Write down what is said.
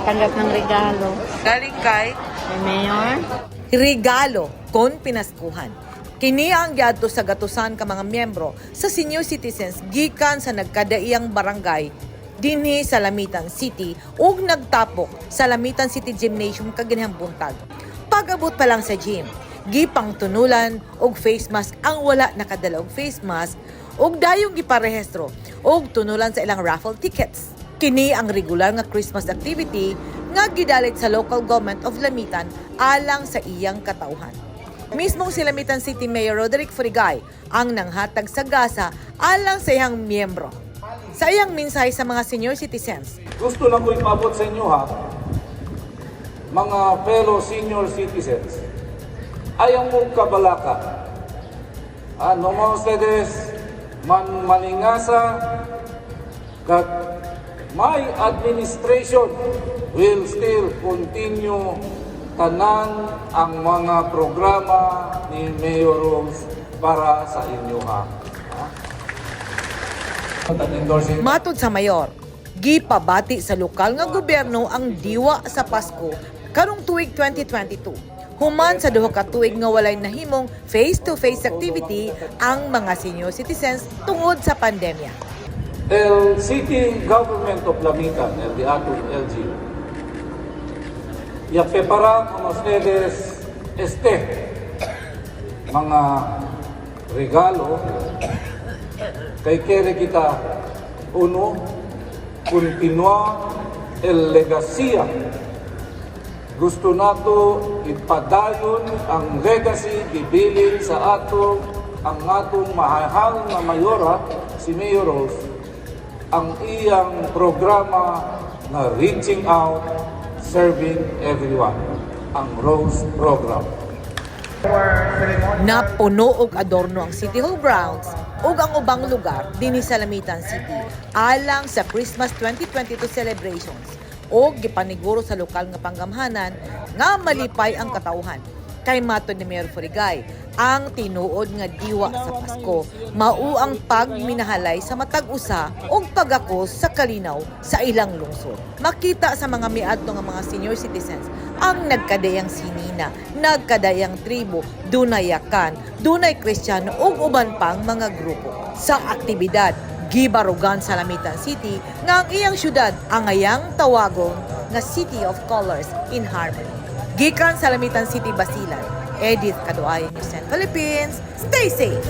Nakatanggap ng regalo. Galing kay Kay Mayor. Regalo kon pinaskuhan. Kini ang giadto sa gatusan ka mga miyembro sa senior citizens gikan sa nagkadaiyang barangay dinhi sa Lamitan City ug nagtapok sa Lamitan City Gymnasium kaganhang buntag. Pag-abot pa lang sa gym, gipangtunulan og face mask ang wala nakadala og face mask ug dayong giparehistro og tunulan sa ilang raffle tickets. Kini ang regular nga Christmas activity nga gidalit sa local government of Lamitan alang sa iyang katawhan. Mismong si Lamitan City Mayor Roderick Furigay ang nanghatag sa gasa alang sa iyang miyembro. Sa iyang mensahe sa mga senior citizens, Gusto lang ko ipabot sa inyo ha, mga fellow senior citizens, ayaw mong kabalaka. Ano mo ustedes man malingasa that my administration will still continue tanan ang mga programa ni Mayor Rose para sa inyo ha. Ha? At endorsing Matod sa mayor, gipabati sa lokal nga gobyerno ang diwa sa Pasko karong tuig 2022. Human sa duha ka tuig nga walay nahimong face-to-face activity ang mga senior citizens tungod sa pandemya. El City Government of Lamitan, el de atong LGU, ya prepara con ustedes este mga regalo kay kere kita uno continua el legacia. Gusto nato ipadayon ang legacy gibilin sa ato ang atong mahal na mayora, si Mayor Rose, ang iyang programa na Reaching Out, Serving Everyone, ang Rose Program. Napuno og adorno ang City Hall grounds ug ang ubang lugar dinhi sa Lamitan City alang sa Christmas 2022 celebrations ug gipaniguro sa lokal nga panggamhanan nga malipay ang katawhan. Kay matod ni Mayor Furigay, ang tinuod nga diwa sa Pasko mao ang pagminahalay sa matag usa ug pagakos sa kalinaw sa ilang lungsod. Makita sa mga miadto nga mga senior citizens ang nagkadayang sinina, nagkadayang tribo, dunay Yakan, dunay Kristiyano ug uban pang mga grupo. Sa aktibidad, gibarugan sa Lamitan City nga ang iyang syudad angayang tawagon nga City of Colors in Harmony. Gikan sa Lamitan City, Basilan, Edith Kaduayan, News 10 Philippines. Stay safe!